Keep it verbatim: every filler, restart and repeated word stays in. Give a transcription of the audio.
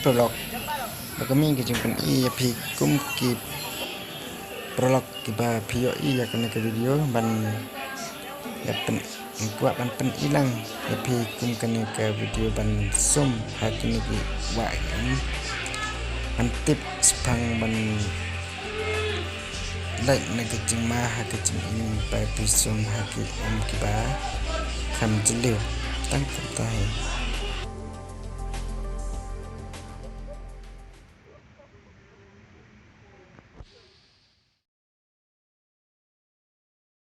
Paralok, ba ka mih ka jingpyni ïa phi kum ki paralok kiba phi ïohi ïa kane ka video ban ïa pyn kwah ban pyni lang ïa phi kum kane ka video ban sum ha kine ki wah ki um. Ban tip shaphang ban lait na ka jingma ha ka jingim ba phi sum ha ki um kiba kham jylliew. Tang kumta hi.